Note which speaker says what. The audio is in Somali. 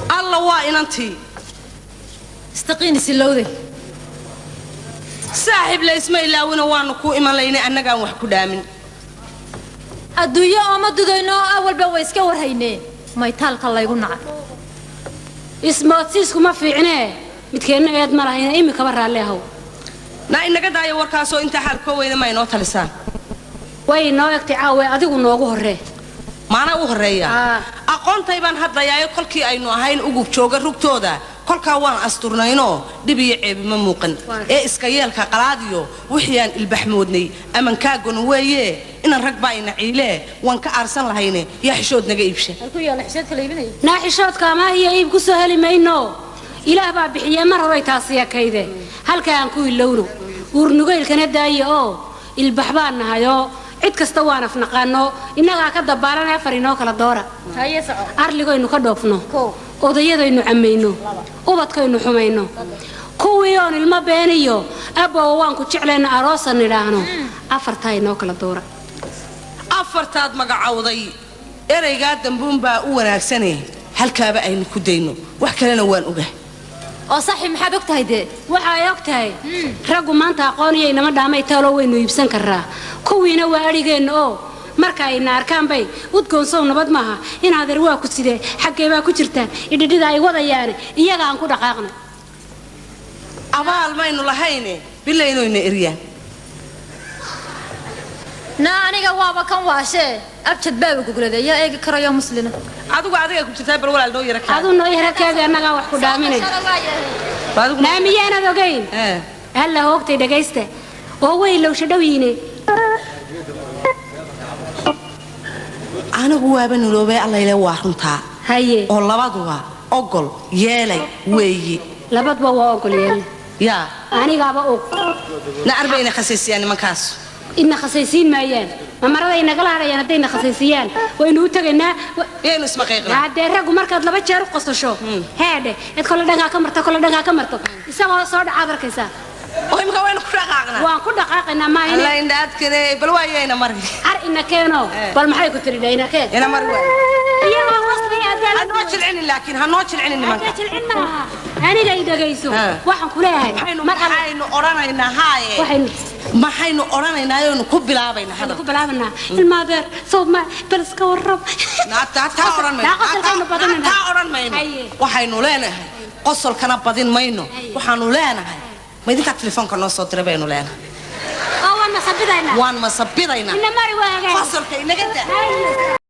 Speaker 1: Alla waa inantii.
Speaker 2: Istaqiini silowday.
Speaker 1: Saaxiib, la isma ilaawina, waanu kuu iman laynay, annagaan wax ku dhaamin.
Speaker 2: Adduunyo ooma dudayno oo awalba way iska warhaynee, maytaalka laygu nacay.
Speaker 3: Ismoodsiisku ma fiicnee, midkeenna eed ma lahayna, imikaba raalli ahow.
Speaker 1: Naa inaga daayo warkaasoo intaa xaal koo weyda ma inoo talisaan?
Speaker 3: Way inoo egtay caawe, adigu noogu horree.
Speaker 1: Maanaa u horreeya? Aqoontay baan hadlayaayo, kolkii aynu ahayn ugub jooga rugtooda, kolkaa waan asturnaynoo dhib iyo ceebi ma muuqan. Ee iska yeelka qalaadiyo wixii aan ilbaxmoodnay amankaagona weeye, inan rag baa ina ciilee, waan ka aarsan lahayne, yaa xishood naga iibsha.
Speaker 3: Naa xishoodka amaahiyo iib ku soo heli mayno, Ilaah baa bixiyee, mar horay taasi ekayde, halkaa aan ku ilowno, uurnugaylkana daaye oo ilbax baan nahayoo cid kasta waan afnaqaano, innagaa ka dabaalanay. Afar inoo kala doora: arligoynu ka dhoofno, odayadaynu cammayno, ubadkaynu xumayno, kuwii oon ilmo beeniyo abbowa waan ku jeclayna aroosan nidhaahno. Afartaa inoo kala doora.
Speaker 1: Afartaad magacowday eraygaa dambuunbaa u wanaagsane, halkaaba aynu ku dayno, wax kalena waan ogaa.
Speaker 2: Oo saaxiib, maxaad og tahay dee?
Speaker 3: Waxa ay og tahay, raggu maanta aqooniyo inama dhaamay taaloo waynu iibsan karraa, kuwiina waa adhigeenna oo marka ayna arkaan bay udgoonsow nabad maaha in adeer waa ku sidee, xaggee baa ku jirtaan, idhidhida ay wadayaane, iyaga aan ku dhaqaaqna.
Speaker 1: Abaal maynu lahayne, bilaynoyna eryaan.
Speaker 2: Naa aniga waaba kan waashee, abjad baaba gugladay, yaa eegi karayo muslina?
Speaker 1: Adigu adiga ku jirtaa, bal walaal noo yara kaa.
Speaker 3: Aduu noo yara kaadi, annagaa wax ku dhaaminay. Naa miyaanad ogayn? Alla hoogtay, dhagaysta oo way lowsha dhow yiine.
Speaker 1: Anigu waaba nuloobay, allayle waa runtaa.
Speaker 3: Haye.
Speaker 1: Oo labaduba ogol yeelay weeye.
Speaker 3: Labaduba waa ogol yeelay.
Speaker 1: Yaa.
Speaker 3: Anigaaba og.
Speaker 1: Na arbayna khasaysiiyaan nimankaas.
Speaker 3: Ina khasaysiin maayaan, ma maraday nagala hadhayaan? Haddayna khasaysiiyaan waynu u tegaynaa.
Speaker 1: Yaynu ismaqiiqna.
Speaker 3: Haddee raggu markaad laba jeer u qosasho, heedhe cid kole dhankaa ka marto, kole dhankaa ka marto, isagoo soo dhacaad arkaysaa.
Speaker 1: Oo imika waynu ku dhaqaaqnaa?
Speaker 3: Waan ku dhaqaaqaynaa maaha?
Speaker 1: Alla indhaadkane, bal waayayna mari.
Speaker 3: Ar ina keeno, bal maxay ku tiri? Ina keen.
Speaker 1: Ina mari waay.
Speaker 3: Iyagoo wasfi.
Speaker 1: Hanoo jilcinin, laakiin hanoo jilcinin nimanka.
Speaker 3: Jilcin maaha, aniga i dhagayso, waxaan ku leeyahay.
Speaker 1: Maxaynu odhanaynaa haaye? Maxaynu odhanaynaa ayaynu ku bilaabaynaa hadal?
Speaker 3: Ku bilaabanaa, ilmaadeer soo ma bal iska warrab.
Speaker 1: Taa odhan mayno. Taa odhan mayno. Waxaynu leenahay qosolkana badin mayno, waxaanu leenahay ma idinkaa telefoonka noo soo diray baynu leenahay.
Speaker 3: Oo waan masabidaynaa.
Speaker 1: Waan masabidaynaa.
Speaker 3: Ina mari waagaa.
Speaker 1: Qosolka inaga daa.